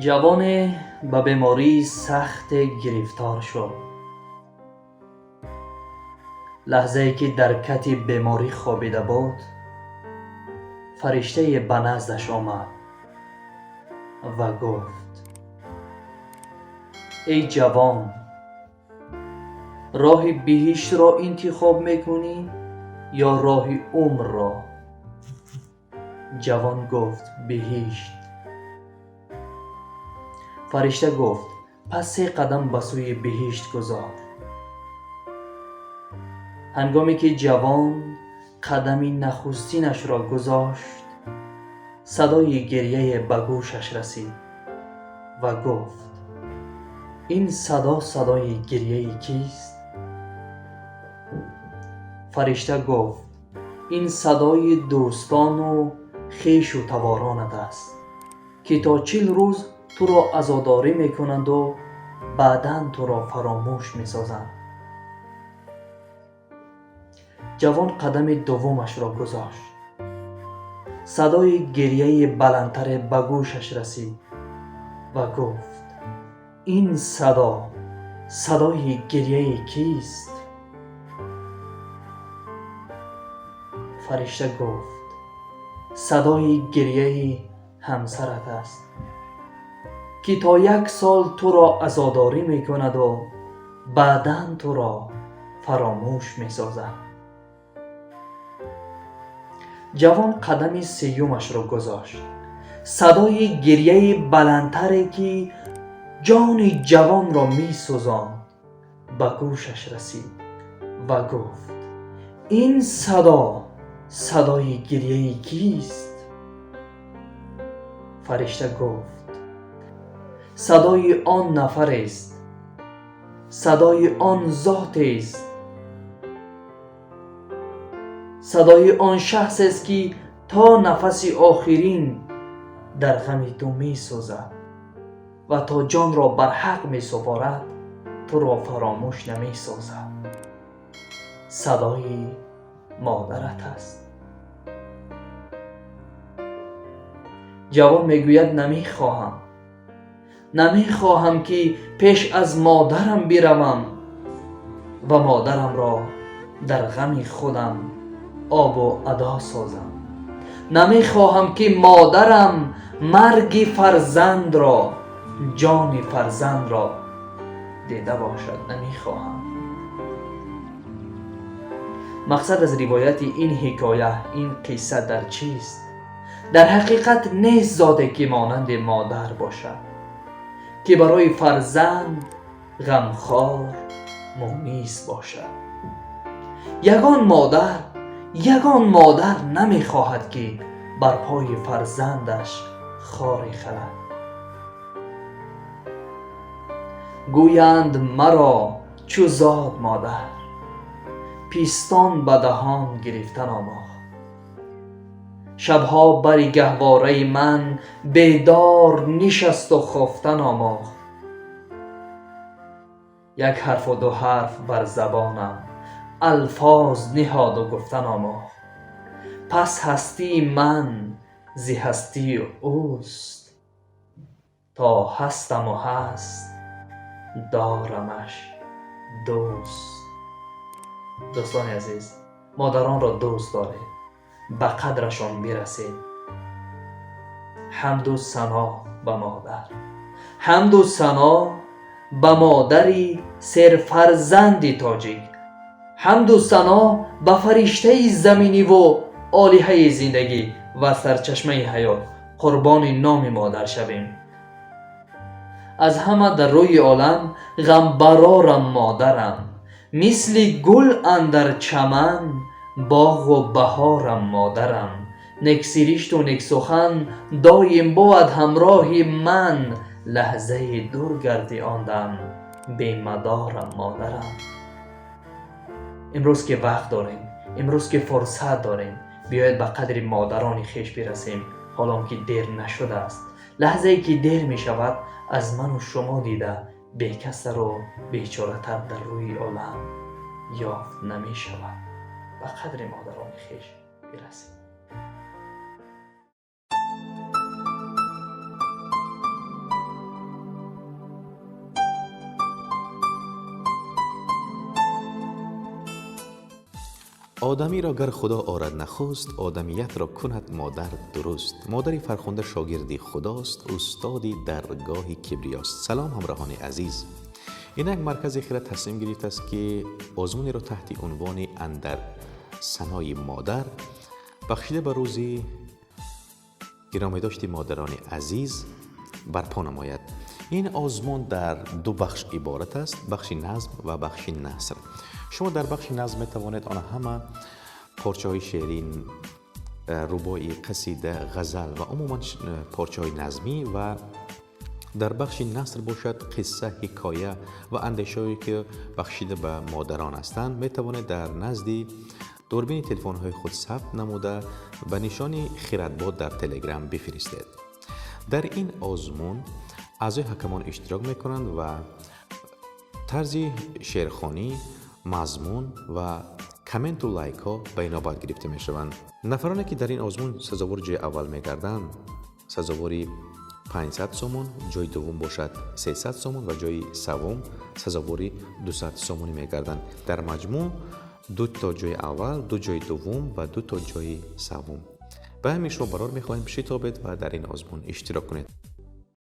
Ҷавоне ба бемории сахте гирифтор шуд. Лаҳзае ки дар кати беморӣ хобида буд, фариштае ба наздаш омад ва гуфт: эй ҷавон, роҳи биҳиштро интихоб мекунӣ ё роҳи умрро? Ҷавон гуфт: биҳишт. Фаришта гуфт: пас се қадам ба сӯи биҳишт гузор. Ҳангоме ки ҷавон қадами нахустинашро гузошт, садои гиряе ба гӯшаш расид ва гуфт: ин садо садои гиряи кист? Фаришта гуфт: ин садои дӯстону хешу таворонат аст, ки то 40 рӯз туро азодорӣ мекунанду баъдан туро фаромӯш месозанд. Ҷавон қадами дуввумашро гузошт. Садои гиряи баландтаре ба гӯшаш расид ва гуфт: ин садо садои гиряи кист? Фаришта гуфт: садои гиряи ҳамсарат аст, ки то 1 сол туро азодорӣ мекунаду баъдан туро фаромӯш месозад. Ҷавон қадами сеюмашро гузошт. Садои гиряи баландтаре ки ҷони ҷавонро месӯзонд ба гӯшаш расид ва гуфт: ин садо садои гиряи кист? Фаришта гуфт: садои он нафарест, садои он зотест, садои он шахсест, ки то нафаси охирин дар ғами ту месӯзад ва то ҷонро бар ҳақ месупорад, туро фаромӯш намесозад. Садои модарат аст. Ҷавон мегӯяд: намехоҳам, намехоҳам, ки пеш аз модарам биравам ва модарамро дар ғами худам обу адо созам. Намехоҳам, ки модарам марги фарзандро, ҷони фарзандро дида бошад. Намехоҳам. Мақсад аз ривояти ин ҳикоя, ин қисса дар чист? Дар ҳақиқат нест зоте, ки монанди модар бошад, ки барои фарзанд ғамхор мунис бошад. Ягон модар намехоҳад, ки бар пои фарзандаш хоре халад. Гӯянд маро чу зод модар, пистон ба даҳон гирифтан омӯхт. Шабҳо бари гаҳвораи ман бедор нишасту хуфтан омӯхт. Як ҳарфу ду ҳарф бар забонам алфоз ниҳоду гуфтан омӯхт. Пас ҳастии ман зи ҳастии ӯст, то ҳастаму ҳаст дорамаш дӯст. Дӯстони азиз, модаронро дӯст доред, ба қадрашон бирасед. Ҳамду сано ба модар, ҳамду сано ба модари серфарзанди тоҷик, ҳамду сано ба фариштаи заминиву олиҳаи зиндагӣ ва сарчашмаи ҳаёт. Қурбони номи модар шавем. Аз ҳама дар рӯи олам ғамбарорам модарам, мисли гул андар чаман боғу баҳорам модарам. Нексиришту нексухан доим бувад ҳамроҳи ман, лаҳзаи дур гарди он дам бемадорам модарам. Имрӯз ки вақт дорем, имрӯз ки фурсат дорем, биёед ба қадри модарони хеш бирасем, ҳолон ки дер нашудааст. Лаҳзае ки дер мешавад, аз ману шумо дида бекасару бечоратар дар рӯи олам ёфт намешавад. Ба қадри модарони хеш бирасем. Одамиро гар Худо орад нахуст, одамиятро кунад модар дуруст. Модари фархунда шогирди Худост, устоди даргоҳи кибриёст. Салом, ҳамроҳони азиз! Инак маркази Хирад тасмим гирифтааст, ки озмунеро таҳти унвони «Андар санои модар», бахшида ба рӯзи гиромидошти модарони азиз, барпо намояд. Ин озмун дар ду бахш иборат аст: бахши назм ва бахши наср. Шумо дар бахши назм метавонед он ҳама порчаҳои шеърӣ, рубоӣ, қасида, ғазал ва умуман порчаҳои назмӣ, ва дар бахши наср бошад, қисса, ҳикоя ва андешаҳое, ки бахшида ба модарон ҳастанд, метавонед дар назди дурбини телефонҳои худ сабт намуда, ба нишони Хирадбод дар Телеграм бифиристед. Дар ин озмун аъзои ҳакамон иштирок мекунанд ва тарзи шеърхонӣ, мазмун ва комменту лайкҳо ба инобат гирифта мешаванд. Нафароне, ки дар ин озмун сазовори ҷои аввал мегарданд, сазовори 500 сомон, ҷои дуввум бошад, 300 сомон ва ҷои севум сазовори 200 сомонӣ мегарданд. Дар маҷмӯъ ду то ҷои аввал, ду ҷои дуввум ва ду то ҷои севум. Ба ҳамин шумо барор мехоҳем, шитобед ва дар ин озмун иштирок кунед.